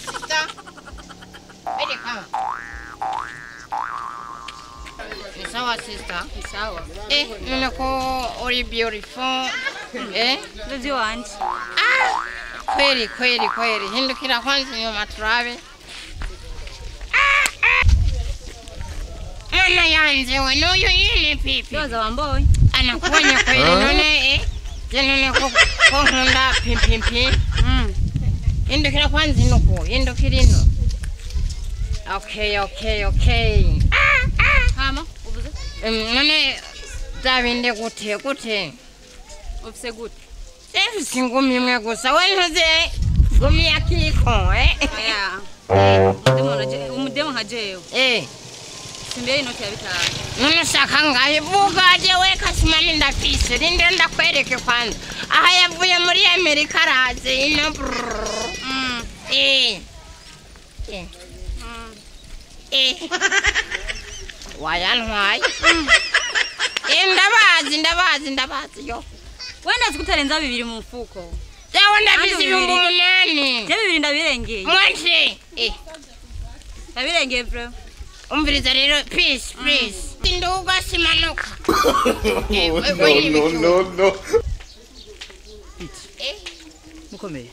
Sister. Wait, come. Ni sawa sister. Ni sawa. None ko uri beautiful. Ndozi wanje. Ah! Kweli kweli kweli. Hindukira kwanza nyuma turabe. Mwana yanje we n'uyu nyine pipi. Ndoza wamboye. Anakuonya kweli none none ko nkunda pimpi. Hindukira kwanza inuko, hindukira ino. Okay. Hama ubuze? None zabinde gute. Ufise gute? Mfise ingumi imwe gusa we ntuze ngumi ya kiko Oya. Umudemo nka jewe. Simbeye inoti ya 5. None ushaka ngahe vuga jewe kasimani ndafise rinde ndakwereke kwanza. Aha yavuye muri Amerika araze ino. Wayantwaye. Ndabazi yo. Wenda zikutarenza 2 mu mfuko. Jewe ndafise 8,000. Je 2 ndabirengeye. Mwanje. Ndabirengeye bro. Umviriza rero please. Nduga simanuka. No. Mukomeye.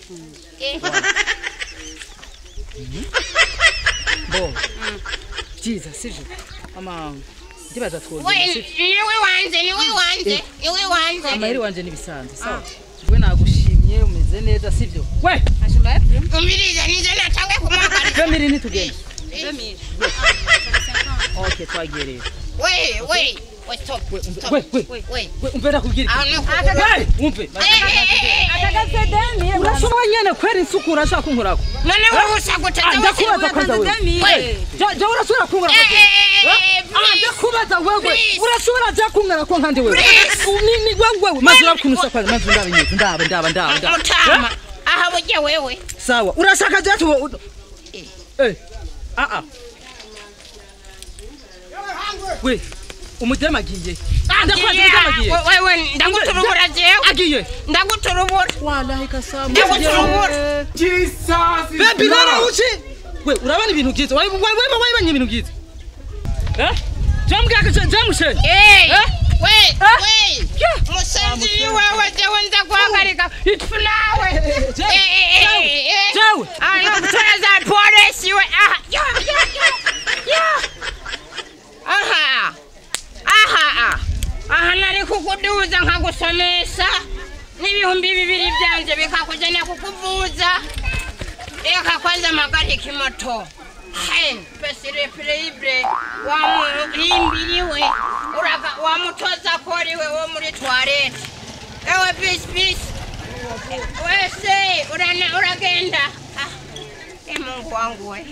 Bo. Byiza sivyo? Ama ndibaza twongera sivyo? Niwe wanze. Amaheri wanje nibisanzwe sawa. We nagushimye umeze neza sivyo? We. Umviriza nije natange kumuhagarika. Femiri nitugende. Femiri. Okay twagereye. We stop. We umve ndakubwira. We umve. Akagaze demi. Urashobora nyene kwera insuku urashaka kunkorako. None wowe ushaka ndakubaza kwanza wewe. Je urashobora kunkorako. Ndakubaza wewe. Urashobora je kunkorako nkandi wewe. Ni wewe maze urakunusa kwanza maze ndabinyuze ndaba. Mutama. Aha burya wewe. Sawa. Urashaka je tu We umudema agiye. Ndakwaza umudema agiye. Wewe ndaguturubura jewe. Agiye. Ndaguturubura. Wallahi kasamu. Ndaguturubura. Jesus. Baby nara uchi. We urabana ibintu byiza. Wewe wabanye ibintu byiza. Jamushe. We. Musenzi ni wewe jewe nza guhagarika. Ipfu nawe. Jewe. Ah no kutoza polisi we. Ah. Yo. Aha. Aha nari kukuduza nkagusomesha n'2,000 byanje bikakujana kukuvuza. Reka kwanza magari kimoto. Pesire preibre wa muhimbiriwe uraka wa mutoza koriwe wo muri toilet. Ewe peace. Wese uragenda. Mungu wangu we.